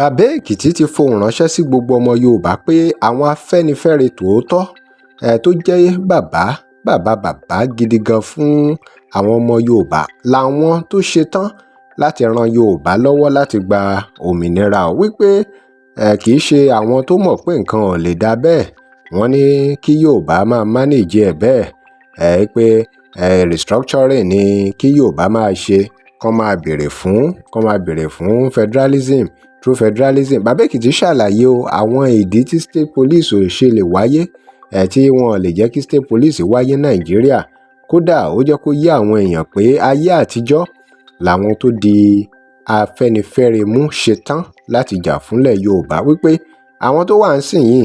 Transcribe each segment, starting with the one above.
Bàbá Èkìtì ti fohùn ránṣẹ́ sí gbogbo ọmọ Yorùbá pé àwọn Afẹ́nifẹ́re tòótọ́ tó jẹ́ bàbá bàbá bàbá gidi gan fún àwọn ọmọ Yorùbá làwọn tó ṣetán láti ran Yorùbá lọ́wọ́ láti gba òmìnira ó, wípé kì í ṣe àwọn tó mọ̀ pé nǹkan ò lè dáa bẹ́ẹ̀. Wọ́n ní kí Yorùbá máa manage ẹ̀ bẹ́ẹ̀, pé restructuring ni kí Yorùbá máa ṣe, kán máa béèrè fún federalism, true federalism. Bàbá Èkìtì ṣàlàyé o àwọn ìdí tí state police ò ṣe lè wáyé, tí wọn ò lè jẹ́ kí state police wáyé Nàìjíríà. Kódà, ó jẹ́ kó yé àwọn èèyàn pé ayé àtijọ́ làwọn tó di Afẹ́nifẹ́re mú ṣetán láti jà fúnlẹ̀ Yorùbá, wípé àwọn tó wà nísìnyìí,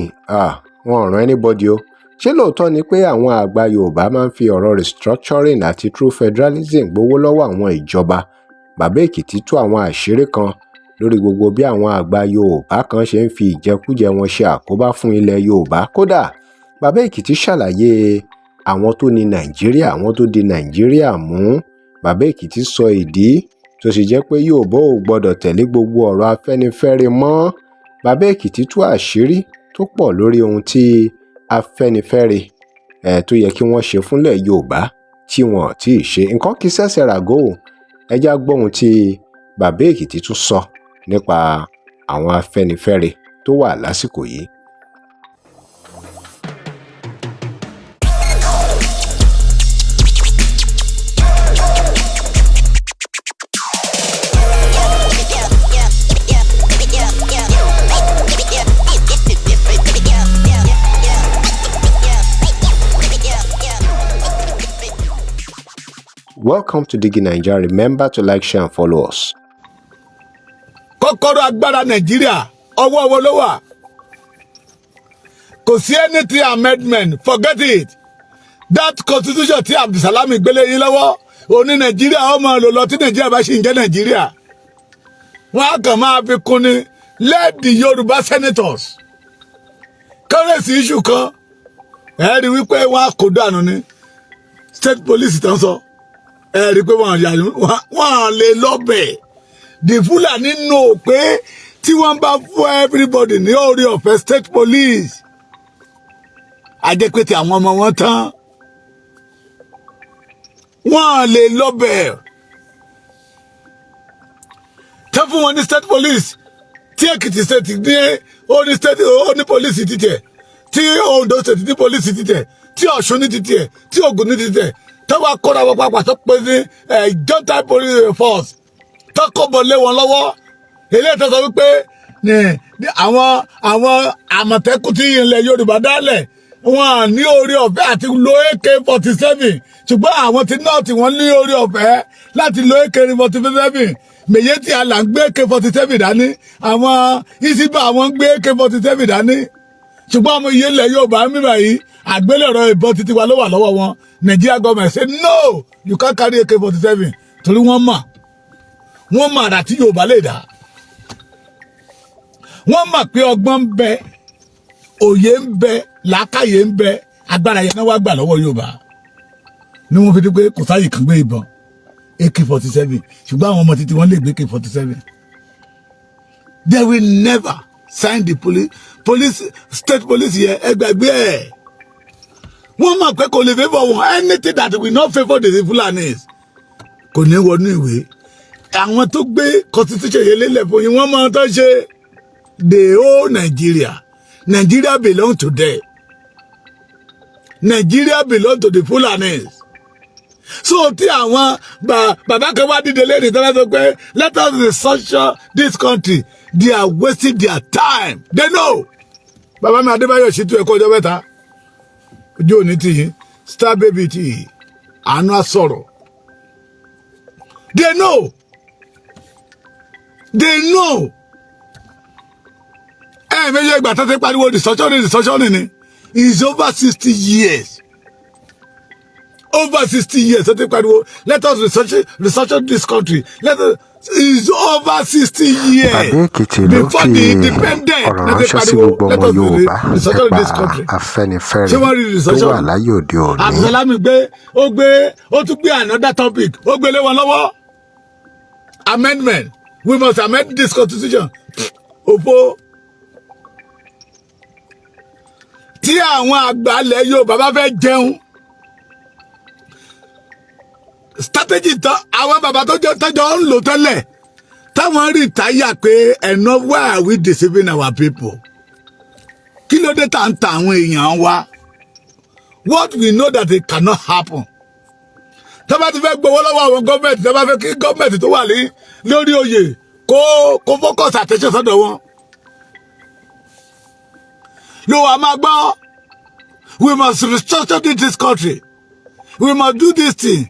wọn ò rán anybody o. Ṣé lóòótọ́ ni pé àwọn àgbà Yorùbá máa ń fi ọ̀rọ̀ restructuring àti true federalism gbowó lọ́wọ́ àwọn ìjọba? Bàbá Èkìtì tú àwọn àṣírí kan lórí gbogbo bí àwọn àgbà Yorùbá kan ṣe ń fi ìjẹkújẹ wọn ṣe àkóbá fún ilẹ̀ Yorùbá. Kódà, Bàbá Èkìtì ṣàlàyé àwọn tó ní Nàìjíríà, àwọn tó di Nàìjíríà mú. Bàbá Èkìtì sọ ìdí tó ṣe jẹ́ pé Yorùbá ò gbọ́dọ̀ tẹ̀lé gbogbo ọ̀rọ̀ Afẹ́nifẹ́re mọ́. Bàbá Èkìtì tú àṣírí tó pọ̀ lórí ohun tí Afẹ́nifẹ́re tó yẹ kí wọ́n ṣe fúnlẹ̀ Yorùbá tí wọn ò tí ì ṣe. Nǹkan kì í ṣẹ̀ṣẹ̀ ràgó o. Ẹ já gbọ́ ohun tí Bàbá Èkìtì tún sọ nípa àwọn Afẹ́nifẹ́re tó wà lásìkò yìí. Welcome to Digi Naija. Remember to like, share and follow us. Kọ́kọ́rọ́ agbára Nàìjíríà, ọwọ́ wo ló wà? Kò sí anything amendment, forget it. That constitution tí Abdulsalami gbélé yín lọ́wọ́ òní, Nàìjíríà ó máa lò lọ tí Nàìjíríà bá ṣì ń jẹ́ Nàìjíríà. Wọ́n á kàn máa fi kún ni. Let the Yorùbá senators currency issue kan, ẹ rí wípé wọ́n á kó dànù ní. State police tán sọ, ẹ rí pé wọ́n lè lọ́bẹ̀. The Fulani know pé tí wọ́n bá fún everybody ní orí ọ̀fẹ́ state police, a jẹ́ pé tí àwọn ọmọ wọn tán, wọ́n lè lọ́bẹ̀. Tẹ́ fún wọn ní state police, tí Èkìtì State ní ó ní state, ó ní police títẹ̀, tí Ondo State ní police títẹ̀, tí Ọ̀ṣun ní títẹ̀, tí Ògùn ní títẹ̀, tọ́wọ́ akọ́ra wọn papà tó pé ní joint police force, tó kọ́bọ̀ lé wọn lọ́wọ́. Eléyìí tó sọ wípé ní àwọn Àmọ̀tẹ́kùn tí ilẹ̀ Yorùbá dálẹ̀, wọn ní orí ọ̀fẹ́ àti lo AK-47, ṣùgbọ́n àwọn tí North, wọ́n ní orí ọ̀fẹ́ láti lo AK-47. Miyetti Allah ń gbé AK-47 dání, àwọn Hisbah, àwọn ń gbé AK-47 dání, ṣùgbọ́n ọmọ iye ilẹ̀ Yorùbá ń bíbà yìí, àgbélẹ̀rọ ìbọn títí wa ló wà lọ́wọ́ wọn. Nigeria government say no, you can't carry AK-47, torí wọ́n mọ̀ àrà tí Yorùbá lè dá. Wọ́n mọ̀ pé ọgbọ́n ń bẹ, òye ń bẹ, làákàyè ń bẹ. Agbára yẹn náà wá gbà lọ́wọ́ Yorùbá ni wọ́n fi di pé kò sáyè kan gbé ìbọn AK-47, ṣùgbọ́n àwọn ọmọ títí wọ́n lè gbé AK-47. They will never sign the police state police yẹn. Ẹ gbàgbé ẹ̀. Wọ́n mọ̀ pé kò lè favour wọn. Anything that will not favour the Fulanis kò ní wọnú ìwé. Àwọn tó gbé constitution yẹn lélẹ̀ fún yín, wọ́n mọ̀ tó ṣe. They own Nigeria. Nigeria belong to them. Nigeria belong to the Fulanis. So tí àwọn bàbá kan wá dìde lẹ́nu tó bá sọ pé let us restructure this country, they are wasting their time. They know. Bàbá mi Adébáyọ̀ Ṣítú, ẹ̀kọ́ ọjọ́ mẹ́ta, ojú òní tì yín. Star Baby tì yín, àánú àsọ̀rọ̀. They know, they know. Ẹ méjì ìgbà tó ti pariwo restructuring, restructuring ni is over 60 years, over 60 years tó ti pariwo let us restructure this country, let us is over 60 years. Bàbá Èkìtì ló Before fi the independent ọ̀rọ̀ láti ránṣẹ́ sí pariwo gbogbo let ọmọ us Yorùbá restructure nípa this country. Afẹ́nifẹ́re Ṣé wọ́n rí tó wà restructuring? láyé òde òní. Abdulsalami gbé, ó gbé, ó tún gbé another topic, ó gbé lé wọn lọ́wọ́. Amendment, we must amend this constitution. Òfo tí àwọn àgbàlẹ̀ Yorùbá bá fẹ́ jẹun, strategy tán àwọn bàbá tó jọ tọ́jọ́ ń lò tẹ́lẹ̀, táwọn rí táyà pé enough. Why are we deceiving our people? Kí ló dé tá ń ta àwọn èèyàn wa? What we know that it cannot happen. Tó bá ti fẹ́ gbowó lọ́wọ́ àwọn gọ́ọ̀mẹ̀ntì, tó bá fẹ́ kí gọ́ọ̀mẹ̀ntì tó wà ní lórí oyè kó focus attention sọ́dọ̀ wọn, ló wà máa gbọ́, "We must restructure this country, we must do this thing."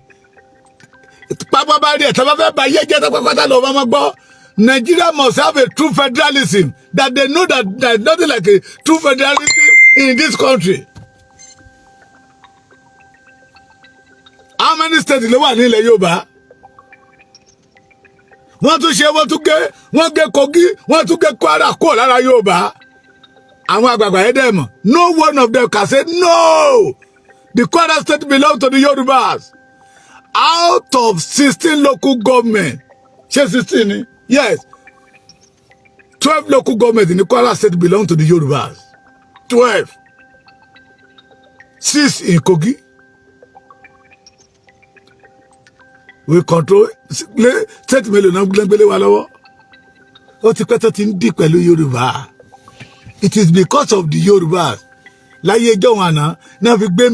Pápá bá rí ẹ̀, tó bá fẹ́ bá yé jẹ́ tó pápátá lọ́wọ́ máa gbọ́, "Nigeria must have a true federalism," that they know that there is nothing like a true federalism in this country. How many states ló wà ní ilẹ̀ Yorùbá? Wọ́n tún ṣe, wọ́n tún gé, wọ́n gé Kogi, wọ́n tún gé Kwara kúrò lára Yorùbá. Àwọn àgbààgbà yẹn dẹ̀ mọ̀. No one of them can say no, the Kwara State belong to the Yorubas. Out of 16 local government, ṣé 16 ni? Yes, 12 local government in the Kwara State belong to the Yorubas. 12, six in Kogi. We control state mélòó náà gbélé wa lọ́wọ́? Ó ti pẹ́ tó ti ń dì pẹ̀lú Yorùbá. It is because of the Yorùbás láyé ìjọ́un àná náà fi gbé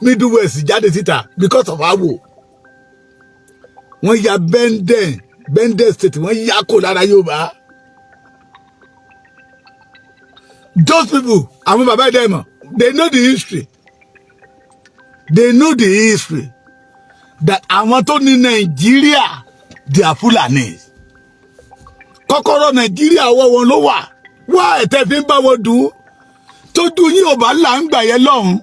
Middle West jáde síta, because of Awo. Wọ́n ya Bendel State, wọ́n ya kó lára Yorùbá. Those people, àwọn bàbá ẹ̀dá ẹ̀mọ̀, they know the history, they know the history that àwọn tó ní Nàìjíríà, they are Fulanis. Kọ́kọ́rọ́ Nàìjíríà, ọwọ́ wọn ló wà. Wá ẹ̀tẹ́ fi ń bá wọn dùn. Tójú yín ò bá là ń gbà yẹn lọ́hùn,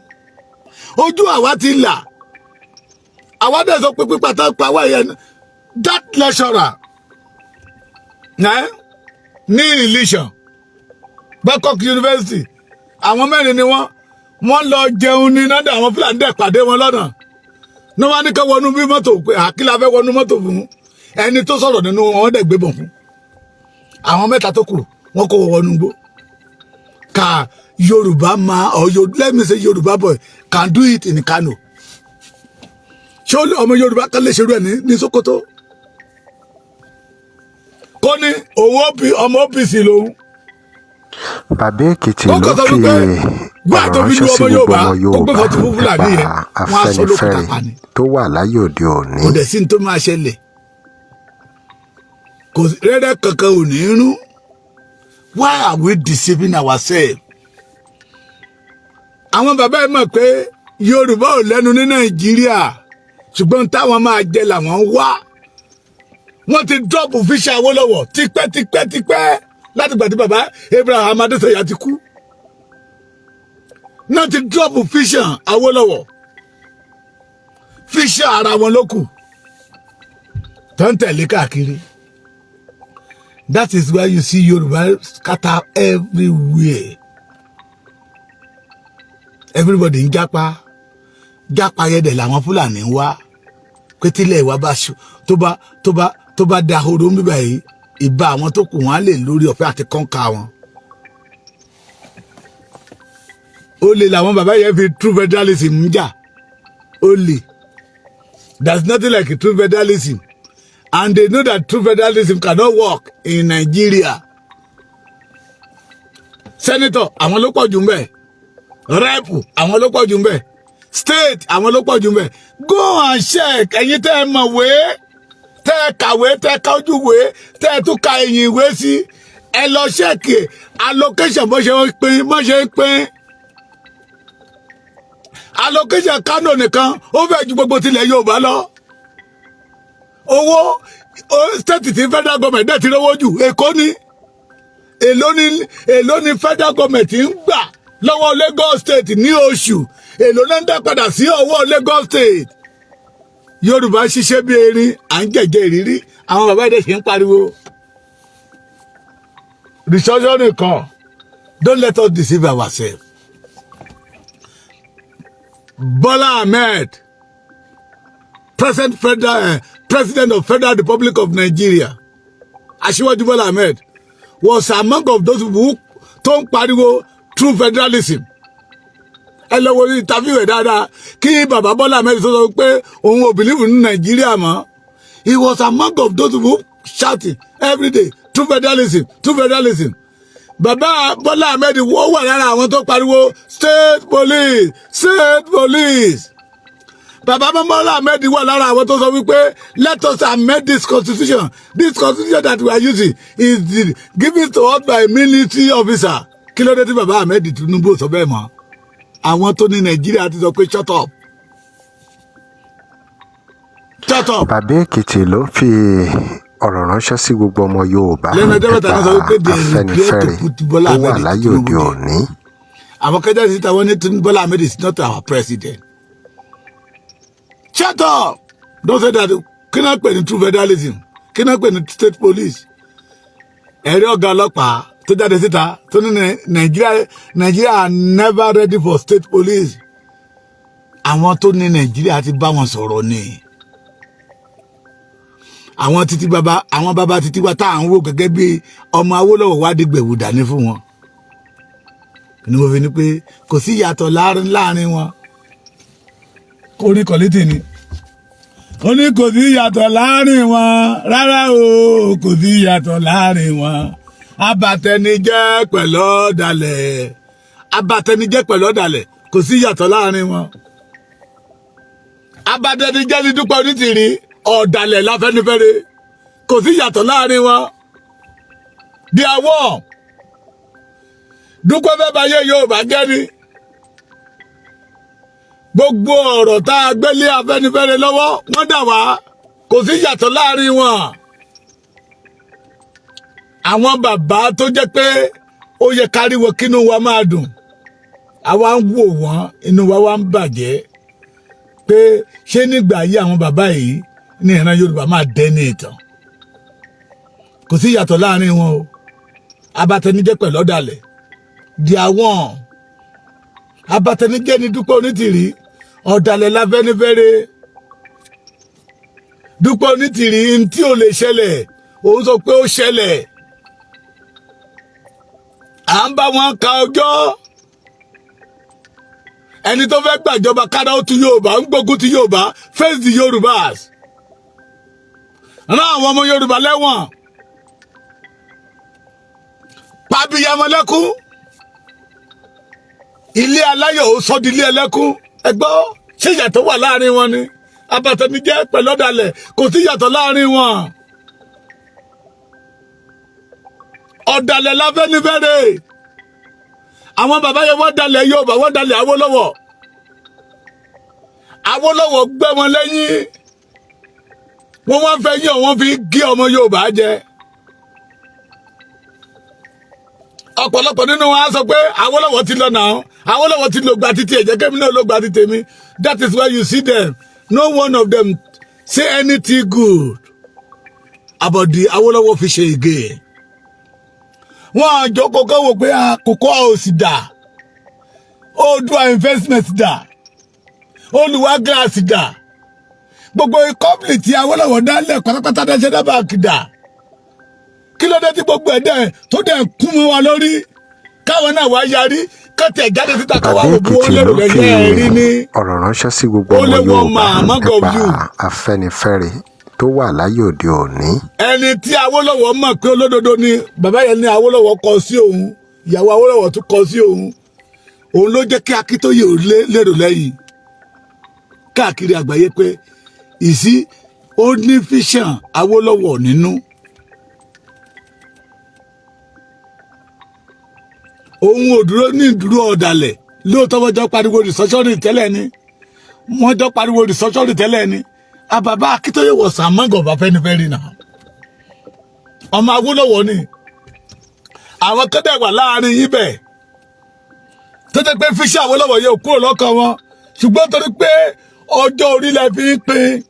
ojú àwa ti là. Àwa dẹ̀ sọ pé pípa tá pa wá yẹn, that lecturer ní religion, Babcock University, àwọn mẹ́rin ni wọ́n lọ jẹun ní nádà. Àwọn Fúlàní dẹ̀ pàdé wọn lọ́nà ní wọ́n á ní ká wọnú bí mọ́tò, pé àkílà fẹ́ wọnú mọ́tò fún. Ẹni tó sọ̀rọ̀ nínú wọn dẹ̀ gbébọn fún. Àwọn mẹ́ta tó kù, wọ́n kó wọnú gbó. Ka Yorùbá ma or let me say Yorùbá boy can do it in Kano? Ṣé ọmọ Yorùbá kan lè ṣerú ẹ̀ ní Sokoto, kó ní owó ọmọ OPC lòun? Bàbá Èkìtì Ó ló kàn sọ fi wípé gbà ọ̀rọ̀ tó fi ránṣẹ́ lu sí ọmọ gbogbo Yorùbá, ọmọ kó gbé Yorùbá fọ́tò fún Fúlàní nípa yẹn, wọ́n á sọ lókùúta Afẹ́nifẹ́re pa ni. tó wà láyé òde òní. Kò dẹ̀ sí ní tó máa ṣẹlẹ̀, kò rẹ́rẹ́ kankan ò ní rún. Why are we deceiving ourselves? Àwọn bàbá yìí mọ̀ pé Yorùbá ò lẹ́nu ní Nàìjíríà, ṣùgbọ́n táwọn máa jẹ làwọn ń wá. Wọ́n ti drop vision Awólọ́wọ̀ tipẹ́ tipẹ́ tipẹ́, láti gbà tí bàbá Abraham Adesanya ti kú náà ti drop vision Awólọ́wọ̀. Vision ara wọn ló kù tó ń tẹ̀lé káàkiri. That is why you see Yorùbá scatter everywhere. Everybody ń jápa jápa yẹn dẹ̀ làwọn Fúlàní ń wá, pé tílẹ̀ ìwà bá ṣu tó bá dahoro ń bíbà yìí, ìbá àwọn tó kù wọn á lè lórí ọ̀fẹ́ àti conquer wọn. Olè làwọn bàbá yẹn fi true federalism ń jà. Olè. There's nothing like true federalism, and they know that true federalism cannot work in Nigeria. Senator, àwọn ló pọ̀ jù ń bẹ̀. Rep, àwọn ló pọ̀ jù ń bẹ̀. State, àwọn ló pọ̀ jù ń bẹ̀. Go and check. Ẹ̀yin tẹ́ ẹ mọ̀wé, tẹ́ ẹ kàwé, tẹ́ ẹ kájú wé, tẹ́ ẹ tún ka ẹ̀yìn ìwé sí, ẹ lọ check allocation, bó ṣe ń pín, bó ṣe ń pín allocation. Kano nìkan, ó fẹ́ ju gbogbo tilẹ̀ Yorùbá lọ. Owó state tí federal government dẹ̀ ti rówó jù, Èkó ni. Èló ni federal government ń gbà lọ́wọ́ Lagos State ní oṣù? Èló náà ń dá padà sí ọwọ́ Lagos State? Yorùbá ṣiṣẹ́ bí erin, à ń jẹ̀jẹ̀ ìrírí. Àwọn bàbá ẹ̀dẹ̀ ṣe ń pariwo restructuring nìkan. Don't let us deceive ourselves. Bola Ahmed, president of Federal Republic of Nigeria, Aṣíwájú Bola Ahmed, Was among of those people who tó ń pariwo true federalism. Ẹ lọ wo interview ẹ̀ dáadáa. Kí bàbá Bọ́lá Ahmed tó sọ pé òun ò believe ní Nàìjíríà mọ́, he was among of those who shouting every day, "True federalism, true federalism." Bàbá Bọ́lá Ahmed, ó wà lára àwọn tó pariwo "State police, state police." Bàbá Bọ́lá Ahmed wà lára àwọn tó sọ wípé, "Let us amend this constitution. This constitution that we are using is given to us by military officer." Kí ló dé tí bàbá Ahmed Tinubu sọ bẹ́ẹ̀ mọ́? Àwọn tó ní Nàìjíríà ti sọ pé, "Shut up, shut up." Bàbá Èkìtì ló fi ọ̀rọ̀ ránṣẹ́ sí gbogbo ọmọ Yorùbá Lẹ́nu ọjọ́ mẹ́ta náà sọ nípa wípé they regret to Afẹ́nifẹ́re put Bọ́lá tó wà Ahmed láyé Tinubu òde there. òní. Àwọn kẹjá síta, wọn ní Bọ́lá Ahmed is not our president. Shut up, don't say that. Kí náà pè ní true federalism? Kí náà pè ní state police? Ẹ̀rí ọ̀gá ọlọ́pàá tó jáde síta tó ní Nàìjíríà are never ready for state police. Àwọn tó ní Nàìjíríà ti bá wọn sọ̀rọ̀ ni. Àwọn títí bàbá, àwọn bàbá títí wa tá à ń wò gẹ́gẹ́ bí ọmọ Awólọ́wọ̀ wá dìgbẹ̀wò dání fún wọn ni mo fi ní pé kò sí ìyàtọ̀ láàrin wọn. Orin kọ̀lítì ni ó ní kò sí ìyàtọ̀ láàrin wọn rárá o, kò sí ìyàtọ̀ láàrin wọn. Abatẹnijẹ́ pẹ̀lú ọ̀dàlẹ̀, abatẹnijẹ́ pẹ̀lú ọ̀dàlẹ̀, kò sí ìyàtọ̀ láàrin wọn. Abatẹnijẹ́ ní Dúpẹ́ Onítìrí, ọ̀dàlẹ̀ l'Afẹ́nifẹ́re, kò sí ìyàtọ̀ láàrin wọn. Bí àwọ̀ Dúpẹ́ fẹ́ bá yé Yorùbá jẹ́ ni. Gbogbo ọ̀rọ̀ tá a gbélé Afẹ́nifẹ́re lọ́wọ́, wọ́n dà wá, kò sí ìyàtọ̀ láàrin wọn. Àwọn bàbá tó jẹ́ pé ó yẹ káríwọ kínú wa máa dùn, àwa ń wò wọ́n, inú wa wá ń bàjẹ́ pé ṣé nígbà yí àwọn bàbá yìí ní ìran Yorùbá máa dẹ́ni ìtàn. Kò sí ìyàtọ̀ láàrin wọn o. Abatẹnijẹ́ pẹ̀lú ọ̀dàlẹ̀, di àwọn abatẹnijẹ́ ní Dúpẹ́ Onítìrí, ọ̀dàlẹ̀ l'Afẹ́nifẹ́re. Dúpẹ́ Onítìrí, ní tí ò lè ṣẹlẹ̀, òun sọ pé ó ṣẹlẹ̀. À ń bá wọn ka ọjọ́. Ẹni tó fẹ́ gbàjọba kára ó tu Yorùbá, ń gbógun ti Yorùbá, face the Yorùbás, rán àwọn ọmọ Yorùbá lẹ́wọ̀n, pàbíyamọ lẹ́kún, ilé aláyọ̀ ó sọ di ilé ẹlẹ́kún. Ẹ gbọ́, ṣé ìyàtọ̀ wà láàrin wọn ni? Abatẹnijẹ́ pẹ̀lú ọ̀dàlẹ̀, kò sí ìyàtọ̀ láàrin wọn. Ọ̀dàlẹ̀ l'Afẹ́nifẹ́re. Àwọn bàbá yẹn, wọ́n dalẹ̀ Yorùbá, wọ́n dalẹ̀ Awólọ́wọ̀. Awólọ́wọ̀ gbẹ́ wọn lẹ́yìn, wọ́n wá fẹ́ yàn, wọ́n fi gé ọmọ Yorùbá jẹ. Ọ̀pọ̀lọpọ̀ nínú wọn á sọ pé Awólọ́wọ̀ ti lọ náà, Awólọ́wọ̀ ti lò gba títí ẹ̀jẹ̀, kẹ́mi náà ló gba ti tèmi. That is why you see them, no one of them say anything good about the Awólọ́wọ̀ fi ṣe again. Wọ́n àjọkọ̀ kọ́ wò pé Cocoa House dà, Oòduà Investment dà, Olùwà Glass dà, gbogbo company tí Awólọ́wọ̀ dálẹ̀ pátápátá, National Bank dà. Kí ló dé tí gbogbo ẹ̀ dẹ̀ tó dẹ̀ kún mọ́ wa lórí, káwọn náà wá yarí kọ́tẹ̀ jáde síta, káwá Bàbá wò bí wọ́n Èkìtì lérò ló fi lẹ́yìn ẹ̀rí ní ọ̀rọ̀ ránṣẹ́ sí gbogbo ó ọmọ lé wọn Yorùbá mà among of nípa you. Afẹ́nifẹ́re tó wà láyé òde òní. Ẹni tí Awólọ́wọ̀ mọ̀ pé olódodo ni bàbá yẹn ní Awólọ́wọ̀ kọ sí òun, ìyàwó Awólọ́wọ̀ tún kọ sí òun. Òun ló jẹ́ kí Akíntóyè ò lérò lẹ́yìn káàkiri àgbáyé pé ìsí ó ní vision Awólọ́wọ̀ nínú. Òun ò dúró ní ìdúró ọ̀dàlẹ̀. Lóòótọ́, wọ́n jọ pariwo restructuring tẹ́lẹ̀ ni, wọ́n jọ pariwo restructuring tẹ́lẹ̀ ni. Àbàbá Akíntóyè was among of Afẹ́nifẹ́re náà, ọmọ Awólọ́wọ̀ ni. Àwọn kẹ́tẹ̀ wà láàrin yín bẹ̀ tó jẹ́ pé fíṣẹ́ Awólọ́wọ̀ yóò kúrò lọ́kàn wọn, ṣùgbọ́n torí pé ọjọ́ orí la fi ń pín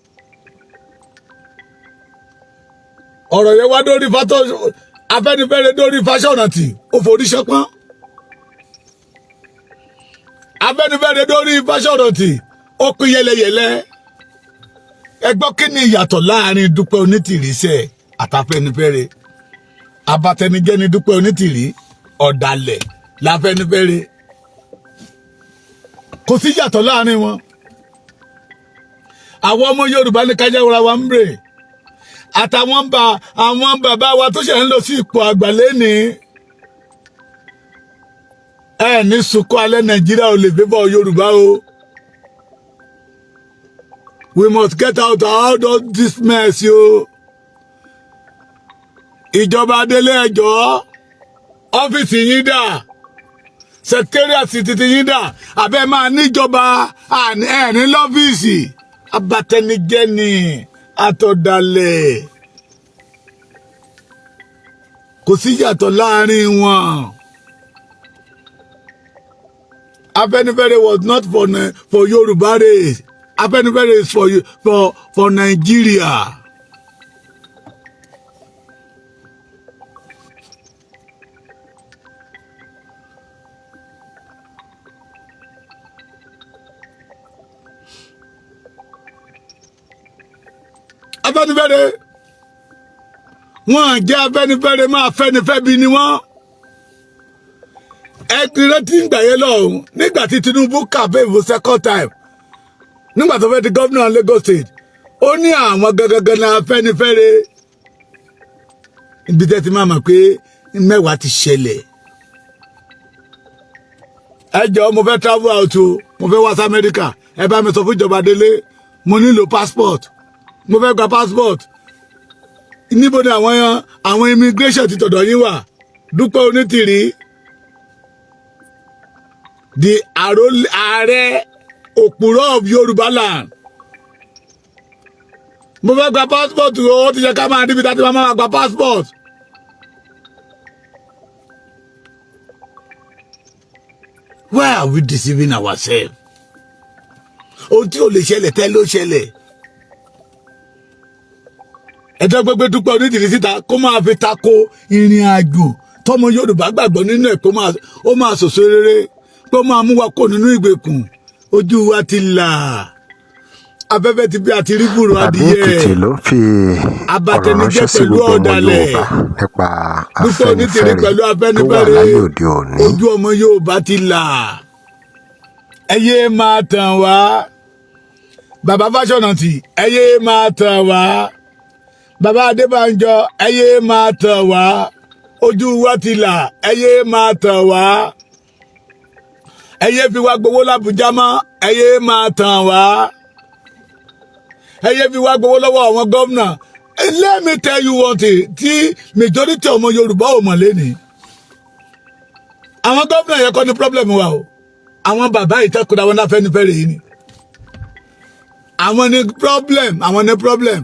ọ̀rọ̀ yẹn wá dórí fatọ́ Afẹ́nifẹ́re, dórí Fáṣọ̀rántì, ó forí ṣọpọ́n. Afẹ́nifẹ́re dórí Fáṣọ̀rántì, ó pín yẹlẹyẹlẹ. Ẹ gbọ́, kí ni ìyàtọ̀ láàrin Dúpẹ́ Onítìrí sẹ́ àtàfẹ́nifẹ́re? Abatẹnijẹ́ ni Dúpẹ́ Onítìrí, ọ̀dàlẹ̀ l'Afẹ́nifẹ́re. Kò sí yàtọ̀ láàrin wọn. Àwọn ọmọ Yorùbá ní kájáwara wa ń bèrè, àtàwọn bá àwọn bàbá wa tó ṣe ń lọ sí ipò àgbà lẹ́ni ẹ ní sunkún alẹ́. Nàìjíríà ò lè favour Yorùbá o. We must get out of this mess o. Ìjọba adélé, ẹjọ́, ọ́fíìsì yín dà? Secretariat títí yín dà? Àbẹ́ máa níjọba ẹ̀ ní lọ́fíìsì? Abatẹnijẹ́ ni àtọ̀dàlẹ̀, kò sí yàtọ̀ láàrin wọn. Afẹ́nifẹ́re was not for Yorùbá race. Afẹ́nifẹ́re is for Nigeria. Afẹ́nifẹ́re, wọ́n jẹ́ Afẹ́nifẹ́re máa fẹ́nifẹ́bi ni wọ́n. Ẹ ti rántí ìgbà yẹn lọ́hùn, nígbà tí Tinubu campaign for second time, nígbà tó fẹ́ di gómìnà Lagos State, ó ní àwọn gangan ní Afẹ́nifẹ́re. Ibi tẹ́ ti máa mọ̀ pé mẹ́wàá ti ṣẹlẹ̀. Ẹ jọ̀ọ́, mo fẹ́ travel out o, mo fẹ́ wá sí Amẹ́ríkà. Ẹ bá mi sọ fún ìjọba délé, mo nílò passport, mo fẹ́ gba passport. Níbo ni àwọn immigration ti tọ̀dọ̀ yín wà, Dúpẹ́ Onítìrí, the ààrẹ òpùrọ̀ of Yorùbá land? Mo fẹ́ gba passport o. Ó ti yẹ ká máa níbi tá a ti máa gba passport. Why are we deceiving ourselves? Ohun tí ò lè ṣẹlẹ̀ tẹ́ ló ṣẹlẹ̀. Ẹ̀dọ́ gbẹgbẹ Dúpẹ́ Onítìrí síta kó máa fi tako ìrìn àjò tọmọ Yorùbá gbàgbọ́ nínú ẹ̀, kó máa ó máa sòso rere, pé ó máa mú wa kó nínú ìgbèkùn. Ojú wa ti là, afẹ́fẹ́ ti bí àti rí bùrọ̀ Bàbá adìyẹ. Èkìtì ló fi ọ̀rọ̀ Abatẹnijẹ́ ránṣẹ́ sí pẹ̀lú gbogbo ọmọ ọ̀dàlẹ̀. Yorùbá nípa Dúpẹ́ Onítìrí Afẹ́nifẹ́re pẹ̀lú tó wà Afẹ́nifẹ́re, láyé òde òní. ojú ọmọ Yorùbá ti là. Ẹ yé máa tàn wá, bàbá Fáṣọ̀rántì, ẹ yé máa tàn wá, bàbá Adébánjọ, ẹ yé máa tàn wá. Ojú wa ti là, ẹ yé máa tàn wá. Ẹ yé fi wá gbowó l'Ábùjá mọ́, ẹ yé máa tàn wá. Ẹ yé fi wá gbowó lọ́wọ́ àwọn gómìnà. Let me tell you one thing tí majority ọmọ Yorùbá ò mọ̀ lẹ́nìí: àwọn gómìnà yẹn kọ́ ní problem wa o. Àwọn bàbá ìtẹ́kùn àwọn Afẹ́nifẹ́re yìí ni, àwọn ní problem, àwọn ní problem.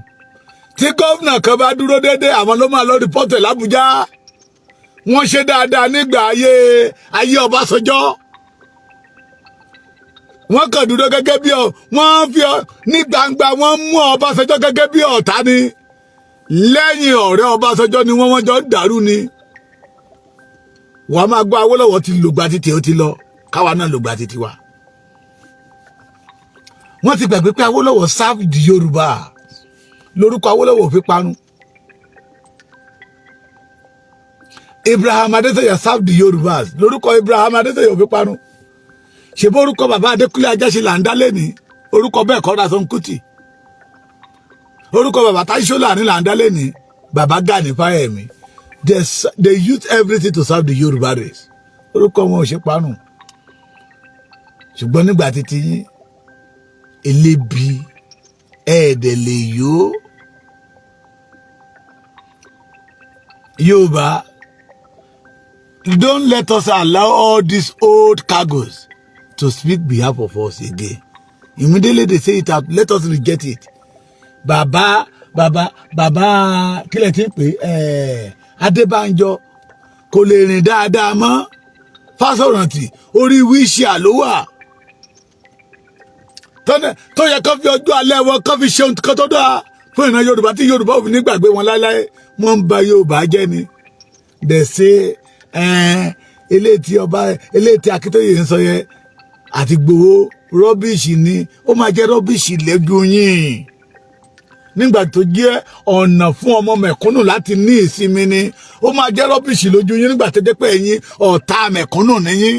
Tí gómìnà kan bá dúró déédéé, àwọn ló máa lọ report l'Ábùjá. Wọ́n ṣe dáadáa nígbà ayé Ọbásanjọ́. Wọ́n kàn dúró gẹ́gẹ́ bí ọ, wọ́n fi ọ ní gbangba, wọ́n mú Ọbásanjọ́ gẹ́gẹ́ bí ọ̀tá ni. Lẹ́yìn, ọ̀rẹ́ Ọbásanjọ́ ni wọ́n jọ ń dàrú ni. Wọ́n máa gbọ́ Awólọ́wọ̀ ti lògbà títí, ó ti lọ, káwa náà lògbà títí wa. Wọ́n ti gbàgbé pé Awólọ́wọ̀ serve the Yorùbá, lórúkọ Awólọ́wọ̀ fi parun. Ibrahim Adétọ̀yà serve the Yorùbás, lórúkọ Ibrahim Adétọ̀yà fi parun. Ṣèbó orúkọ bàbá Adékúnlé Ajáṣe là ń dá lẹ́ni, orúkọ bẹ́ẹ̀ kọ́ Ransome Kuti, orúkọ bàbá Táíṣó Láàrin là ń dá lẹ́ni, bàbá Gani Fáyẹ̀mí. They use everything to serve the Yorùbá race. Orúkọ wọn ò ṣe parun. Ṣùgbọ́n nígbà títí yín elébi ẹ̀ẹ́dẹ̀ lè yó Yorùbá. Don't let us allow all these old cargoes to speak behalf of us again. Immediately they say it out, let us reject it. Bàbá, bàbá, bàbá, kílẹ̀ tí ń pè ẹ́, Adébánjọ kò lè rìn dáadáa mọ́. Fásọ̀rántì, orí wheelchair ló wà tó yẹ kó fi ọjọ́ alẹ́ wọn kó fi ṣe ohun kan tó dáa fún ìran Yorùbá, tí Yorùbá ò fi ní gbàgbé wọn láéláé. Wọ́n ń ba Yorùbá jẹ́ ni. They say eléyìí tí ọba, eléyìí tí Akíntóyè ń sọ yẹn àti gbowó, rubbish ni. Ó máa jẹ́ rubbish lẹ́dùn yín. Nígbà tó jẹ́ ọ̀nà fún ọmọ mẹ̀kúnnù láti ní ìsinmi ni, ó máa jẹ́ rubbish lójú yín nígbà tó jẹ́ pé ẹ̀yin ọ̀tá mẹ̀kúnnù nìyín.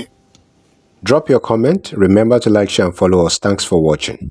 Drop your comment. Remember to like, share, and follow us. Thanks for watching.